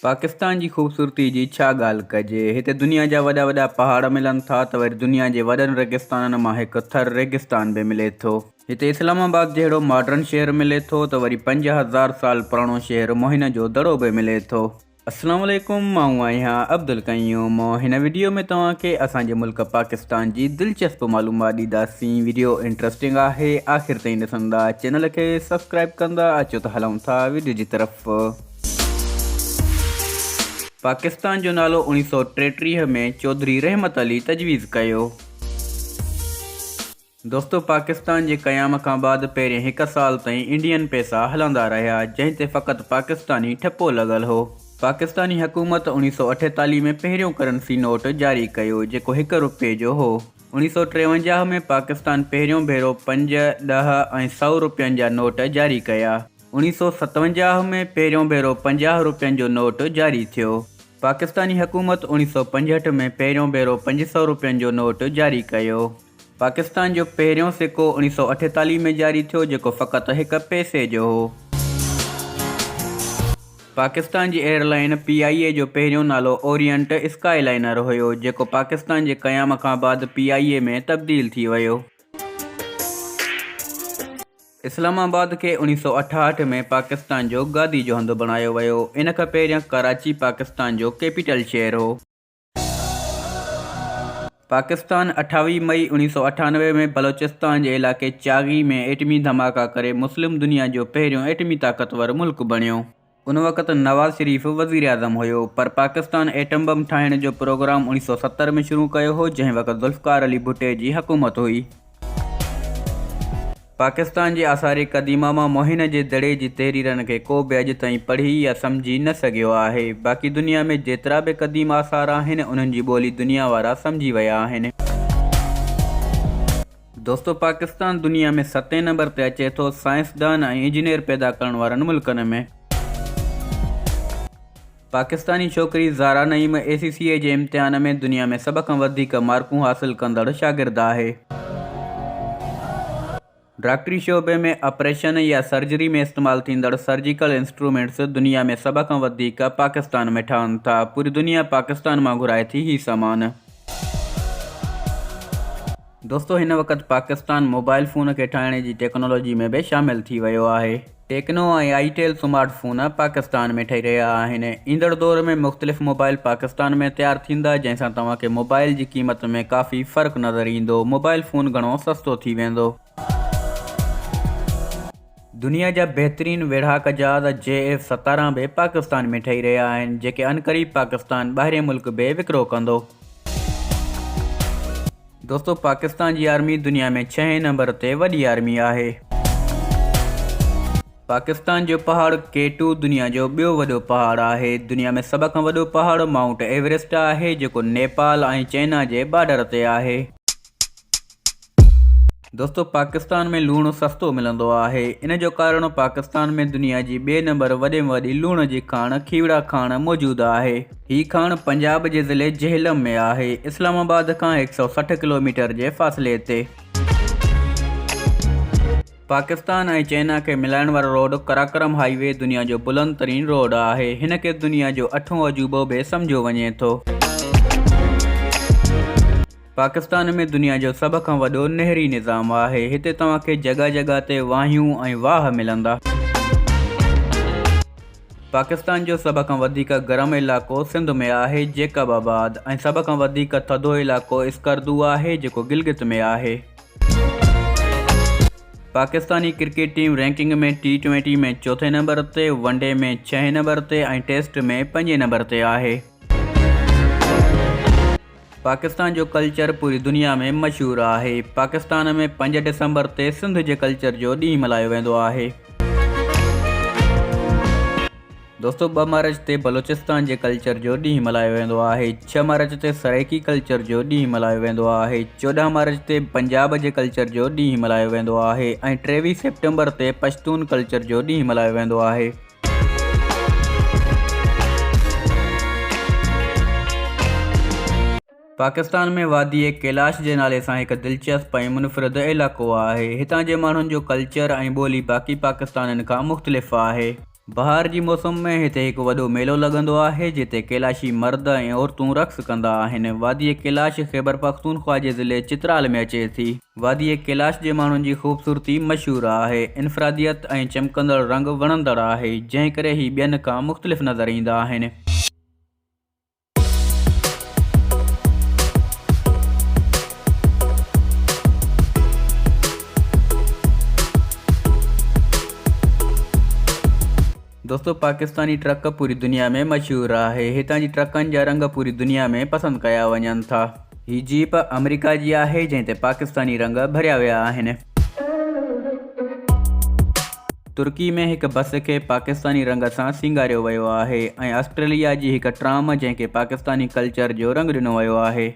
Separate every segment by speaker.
Speaker 1: پاڪستان جي خوبصورتي جي ڇا ڳالهه ڪجي، هتي دنيا جا وڏا وڏا پهاڙ ملن ٿا ته وري دنيا جي وڏن ريگستانن مان هڪ ٿر ريگستان به ملي ٿو. هتي اسلام آباد جهڙو ماڊرن شهر ملي ٿو ته وري 5000 سال پراڻو شهر موهن جو دڙو به ملي ٿو. اسلام عليڪم آئون آهيان عبدالقيوم هن وڊيو ۾ توهان کي اسان جي ملڪ پاڪستان جي دلچسپ معلومات ڏينداسين وڊيو انٽرسٽنگ آهي آخر تائين ڏسندا چينل کي سبسڪرائب ڪندا اچو ته هلون ٿا وڊيو جي طرف. پاڪستان جو نالو اوڻيهه سئو ٽيٽيهه ۾ چوڌري رحمت علي تجويز ڪيو. دوستو پاڪستان جي قيام کان بعد پهرين هڪ سال تائين انڊين پئسا هلندا رهيا جنهن تي فقط پاڪستاني ٺپو لڳل هو. پاڪستاني حڪومت اوڻيهه سئو اٺيتاليهه ۾ پهريون ڪرنسي نوٽ جاري ڪيو جيڪو هڪ رپئي جو هو. اوڻيهه سئو ٽيونجاهه ۾ پاڪستان پهريون ڀيرو پنج، ڏهه ۽ سئو رپين جا نوٽ جاري ڪيا. 1957 ۾ پهريون ڀيرو 50 روپين جو نوٽ جاري ٿيو. پاڪستاني حڪومت 1965 ۾ پهريون ڀيرو 500 روپين جو نوٽ جاري ڪيو. پاڪستان جو پهريون سڪو 1948 ۾ جاري ٿيو جيڪو فقط هڪ پئسي جو هو. پاڪستان جي ايئر لائين پي آء اي جو پهريون نالو اورينٽ اسڪائي لائنر هيو جيڪو پاڪستان جي قيام کان بعد پي آء اي ۾ تبديل ٿي ويو. اسلام آباد کي 1968 ۾ پاڪستان جو گادي جو هنڌ بڻايو ويو. ان کان پهريان ڪراچي پاڪستان جو ڪيپيٽل شهر هو. پاڪستان 28 مئي 1998 ۾ بلوچستان جي علائقي چاغي ۾ ايٽمي ڌماڪا ڪري مسلم دنيا جو پهريون ايٽمي طاقتور ملڪ بڻيو. ان وقت نواز شريف وزيراعظم هيو پر پاڪستان ايٽم بم ٺاهڻ جو پروگرام 1970 ۾ شروع ڪيو هو جنهن وقت ذوالفقار علي ڀٽي جي حڪومت هئي. پاڪستان جي آثار قديمه مان موهن جي دڙي جي تحريرن کي ڪو به اڄ تائين پڙهي يا سمجهي نه سگهيو آهي. باقي دنيا ۾ جيترا به قديم آثار آهن انهن جي ٻولي دنيا وارا سمجهي ويا آهن. دوستو پاڪستان دنيا ۾ ستين نمبر تي اچي ٿو سائنسدان ۽ انجنيئر پيدا ڪرڻ وارن ملڪن ۾. پاڪستاني ڇوڪري Zara Naeem A C C A جي امتحان ۾ دنيا ۾ سڀ کان وڌيڪ مارڪون حاصل ڪندڙ شاگرد آهي. ڊاڪٽري شعبي ۾ آپريشن يا سرجري ۾ استعمال ٿيندڙ سرجيڪل انسٽرومينٽس دنيا ۾ سڀ کان وڌيڪ پاڪستان ۾ ٺهن ٿا پوري دنيا پاڪستان مان گهرائي ٿي هي سامان. دوستو هن وقت پاڪستان موبائل فون کي ٺاهڻ جي ٽيڪنالاجي ۾ به شامل ٿي ويو آهي. Tecno ۽ itel smart phone Pakistan ۾ ٺهي رهيا آهن. ايندڙ دور ۾ مختلف موبائل پاڪستان ۾ تيار ٿيندا جنهن سان توهان کي موبائل جي قيمت ۾ ڪافي فرق نظر ايندو موبائل فون گهڻو سستو ٿي ويندو. دنيا جا بهترين ويڙهاڪ جهاز جي ايف 17 به پاڪستان ۾ ٺهي رهيا آهن جيڪي عنقريب پاڪستان ٻاهرين ملڪ به وڪرو ڪندو. دوستو پاڪستان جي آرمي دنيا ۾ ڇهين نمبر تي وڏي آرمي آهي. پاڪستان جو پهاڙ ڪي ٽو دنيا جو ٻيو وڏو پهاڙ آهي. دنيا ۾ سڀ کان وڏو پهاڙ مائونٽ ايورسٽ آهي جيڪو نيپال ۽ چائنا جي بارڊر تي آهي. دوستو پاڪستان ۾ لوڻ سستو ملندو آهي ان جو ڪارڻ پاڪستان ۾ دنيا جي ٻئي نمبر وڏي ۾ وڏي لوڻ جي کاڻ کيوڙا کاڻ موجود آهي. هي کاڻ پنجاب جي ضلعي جهلم ۾ آهي، اسلام آباد کان 160 ڪلوميٽر جي فاصلي تي. پاڪستان ۽ چائنا کي ملائڻ وارو روڊ قراقرم هائي وي دنيا جو بلند ترين روڊ آهي. هن کي دنيا جو اٺون عجوبو به سمجهيو وڃي ٿو. پاڪستان ۾ دنيا جو سڀ کان وڏو نهري نظام آهي. هتي توهان کي جڳهه جڳهه تي واهيون ۽ واهه ملندا. پاڪستان جو سڀ کان وڌيڪ گرم علائقو سنڌ ۾ آهي جيڪب آباد ۽ سڀ کان وڌيڪ ٿڌو علائقو اسڪردو آهي جيڪو گلگت ۾ آهي. Pakistani cricket team ranking ۾ T twenty ۾ چوٿين نمبر تي، ون ڊي ۾ ڇهين نمبر تي ۽ ٽيسٽ ۾ پنجين نمبر تي آهي. پاڪستان جو ڪلچر پوري دنيا ۾ مشهور آهي. پاڪستان ۾ پنج ڊسمبر تي سنڌ جي ڪلچر جو ڏينهن ملهايو ويندو آهي. دوستو ٻه مارچ تي بلوچستان جي ڪلچر جو ڏينهن ملهايو ويندو آهي. ڇهه مارچ تي سرائيڪي ڪلچر جو ڏينهن ملهايو ويندو آهي. 14 مارچ تي پنجاب جي ڪلچر جو ڏينهن ملهايو ويندو آهي ۽ 23 سيپٽمبر تي پشتون ڪلچر جو ڏينهن ملهايو ويندو آهي. پاڪستان ۾ واديء ڪيلاش جي نالي سان هڪ دلچسپ ۽ منفرد علائقو آهي. هتان جي ماڻهن جو ڪلچر ۽ ٻولي باقي پاڪستانين کان مختلف آهي. بهار جي موسم ۾ هتي هڪ وڏو ميلو لڳندو آهي، جتي ڪيلاشي مرد ۽ عورتون رقص ڪندا آهن. واديء ڪيلاش خيبرپختونخوا جي ضلعي چترال ۾ اچي ٿي. واديء ڪيلاش جي ماڻهن جي خوبصورتي مشهور آهي. انفراديت ۽ چمڪندڙ رنگ وڻندڙ آهي، جنهن ڪري هي ٻين کان مختلف نظر ايندا آهن. دوستو پاڪستاني ٽرڪ پوري دنيا ۾ مشهور آهي هتان جي ٽرڪن جا رنگ پوري دنيا ۾ پسند ڪيا وڃن ٿا. هي جيپ آمريڪا جي آهي جنهن تي پاڪستاني رنگ ڀريا ويا آهن. ترڪي ۾ هڪ بس کي پاڪستاني رنگ سان سينگاريو ويو آهي ۽ آسٽريليا جي هڪ ٽرام جنهن کي پاڪستاني ڪلچر جو رنگ ڏنو ويو آهي.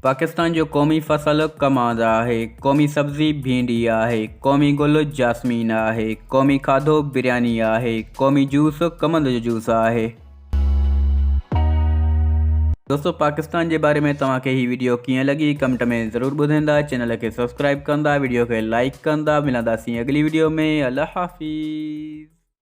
Speaker 1: پاڪستان جو قومي فصل ڪماند آهي، قومي سبزي ڀينڊي آهي، قومي گل جاسمين آهي، قومي کاڌو برياني آهي، قومي جوس ڪمند جو جوس آهي. دوستو پاڪستان جي باري ۾ توهان کي هي ويڊيو ڪيئن لڳي ڪمينٽ ۾ ضرور ٻڌائيندا چينل کي سبسڪرائب ڪندا ويڊيو کي لائيڪ ڪندا ملنداسين اڳلي ويڊيو ۾ الله حافظ.